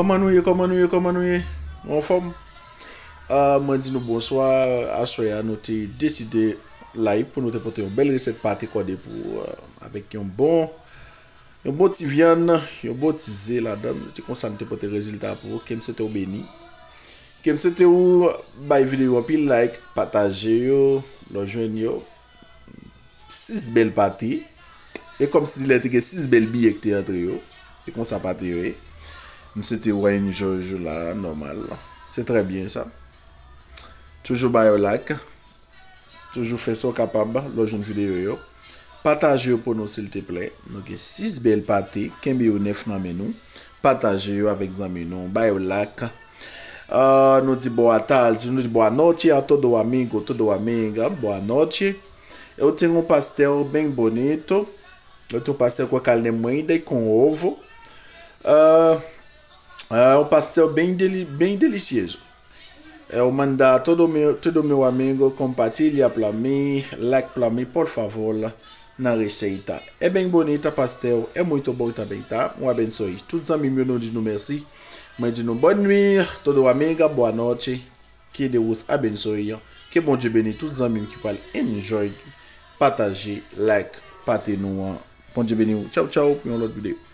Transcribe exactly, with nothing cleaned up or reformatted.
Kòman nou ye, kòman nou ye, kòman nou ye? Nou anfòm? Ah, mwen di nou bonswa. Aswè a, nou te deside live pou nou te pote yon bèl resèt pate kòde pou, ah, avèk yon bon, yon bon ti vyann, yon bon ti ze ladan. Se konsa nou te pote rezilta pou ou. Ke m swete w beni. Ke m swete w bay videyo anpil like, pataje yo, lè w jwenn yo. Sis bèl pate. E kòmsi lè te gen sis bèl biyè ki te antre yo. E konsa pate yo ye. M swete w enjoy jou la nòmal. Se trè byen sa. Toujou ba yo like. Toujou fè sa w kapab lè w jwenn videyo yo. Pataje yo pou nou silteplè. Nou gen sis bèl pate. Kenbe yo nèf nan men nou. Pataje yo avèk zanmi nou. Ba yo like. Ah, nou di boa tarde, nou di boa noite a todo amigo, todo amiga, boa noite. Eu tenho um pastel bem bonito. Eu tenho um pastel com a carne moída e com ovo. Ah, ah, um pastel bem, deli bem delicioso. Eu manda todo meu, todo meu amigo compartilha pra mim, like pra mim, por favor, na receita. É bem bonita, pastel, é muito bom também, tá? Um abençoe. Tout zanmi m yo, nou di nou mèsi. Mwen di nou bonne nuit, todo amiga, boa noite. Que Deus abençoe. Ke Bondye beni tout zanmi m ki pral enjoy, pataje, like, pate nou an. Bondye beni w. Tchaw, tchaw, pou yon lòt videyo.